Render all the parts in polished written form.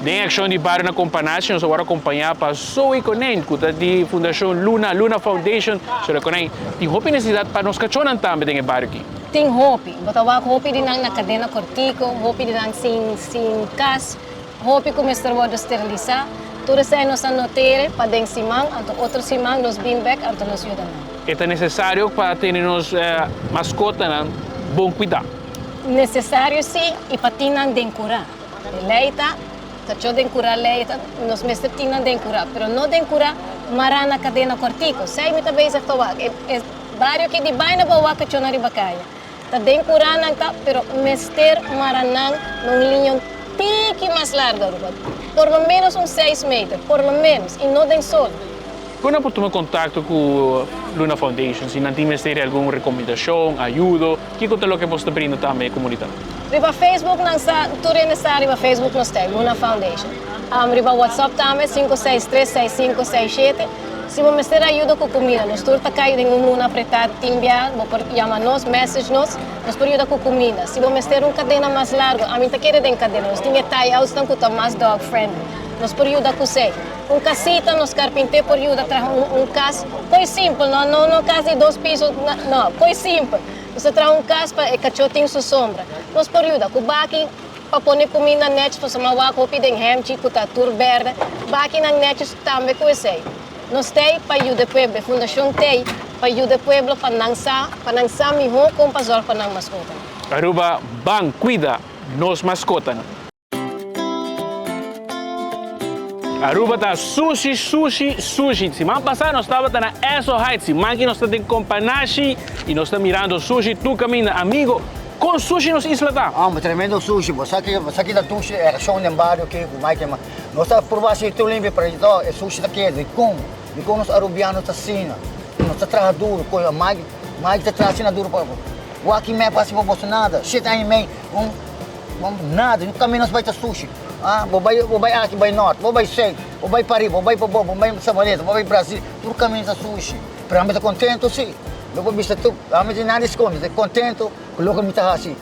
Den Akshon di Bario na Companache nos a wòrdu akompañá pa Zoe Konijn ku ta di Fundashon Luna, Luna Foundation. Señora Konijn, tin hopi nesesidat pa nos kachónan tambe den e bario aki. Tin hopi. Bo ta wak hopi di nan na kadena kòrtiku, hopi di nan sin sin kas, hopi ku mester wòrdu sterilisá. Tur esei nos a notere pa den siman, anto otro siman nos bin bèk anto nos yuda nan. E ta nesesario pa tene nos maskotanan bon kuidá. Nesesario si, i pa tin nan den kurá. E lei ta, kachó den kurá lei ta, nos mester tin nan den kurá, pero no den kurá mará na kadena kòrtiku. Esei mi ta bezig ta wak. E e bario aki di baina bo a wak kachónan riba kaya. Ta den kurá nan ta, pero mester mara nan na un liña un tiki mas largu aruba. Por lo ménos un seis meter, por lo ménos, i no den sol. Kon nan por tuma kontakto ku Luna Foundation si nan tin mester di algun rekomendashon, ayudo? Kiko ta loke bos ta brinda tambe e komunidat? Riba Facebook nan sa, tur hende sa riba Facebook nos ta, Luna Foundation. Riba WhatsApp tambe, 563 6567. Si bo mester ayuda ku kumida, nos tur ta kai den un luna apretá tin bia, bo por yama nos, message nos, nos por yuda ku kumida. Si bo mester un kadena mas largu, ami ta kere den kadena, nos tin e tie outsnan ku ta mas dog friendly, nos por yuda ku esei. Un casita nos carpinté por yuda traha un un cas koe simpel no no no cas di dos piso no koe simpel nos ta traha un cas pa e cachó tin su sombra nos por yuda cu baki pa pone cuminda netjes pasobra mi a wak hopi den hemchi cu ta tur berde bakinan netjes tambe cu esey nos tey pa yuda e pueblo e fundacion tey pa yuda e pueblo pa nan sa pa nan sa miho con pa zorg pa nan mascotanan. Aruba ban cuida nos mascotanan. Aruba ta sushi, sushi, sushi. Siman pasá nos tabata na Esso Heights. Siman aki nos ta den Companashi y nos ta mirando sushi tur caminda. Amigo, con sushi nos isla ta? Hombre, tremendo sushi. Bo sa ki, bo sa ki ta dushi e región den bario aki cu Mike ma. Nos ta purba haci tur limpio, pero to e sushi ta keda. Dicon? Dicon nos Arubiano ta asina? Nos ta traha duro. Coño, Mike, Mike ta traha asina duro pa wak y mep haci pa boso nada. Shete aña y mei, un. Bo nada, no caminda nos bai ta sushi. Ah, bo bai, bo bai aki bai nort, bo bai zuid, bo bai pariba, bo bai pabou, bo bai Sabaneta, bo bai Brasil, tur caminda ta sushi. Pero ami ta contento si. Mi por bisa tur, ami tin nada di scondi, mi ta contento cu loke mi ta haci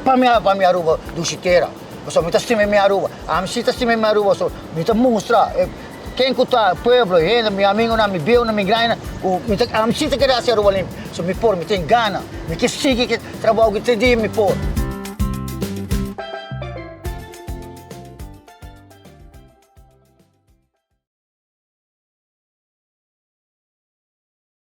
pa mi, pa mi Aruba dushi tera. Pasobra mi ta stima mi Aruba, ami si ta stima mi Aruba, so mi ta mustra e ken cu ta pueblo, hende, mi amigonan, mi bieunan, mi grandinan, cu mi ta, ami si ta kere haci Aruba limpi. So mi por, mi tin gana, mi ke sigui ke trabao ki te dia mi por.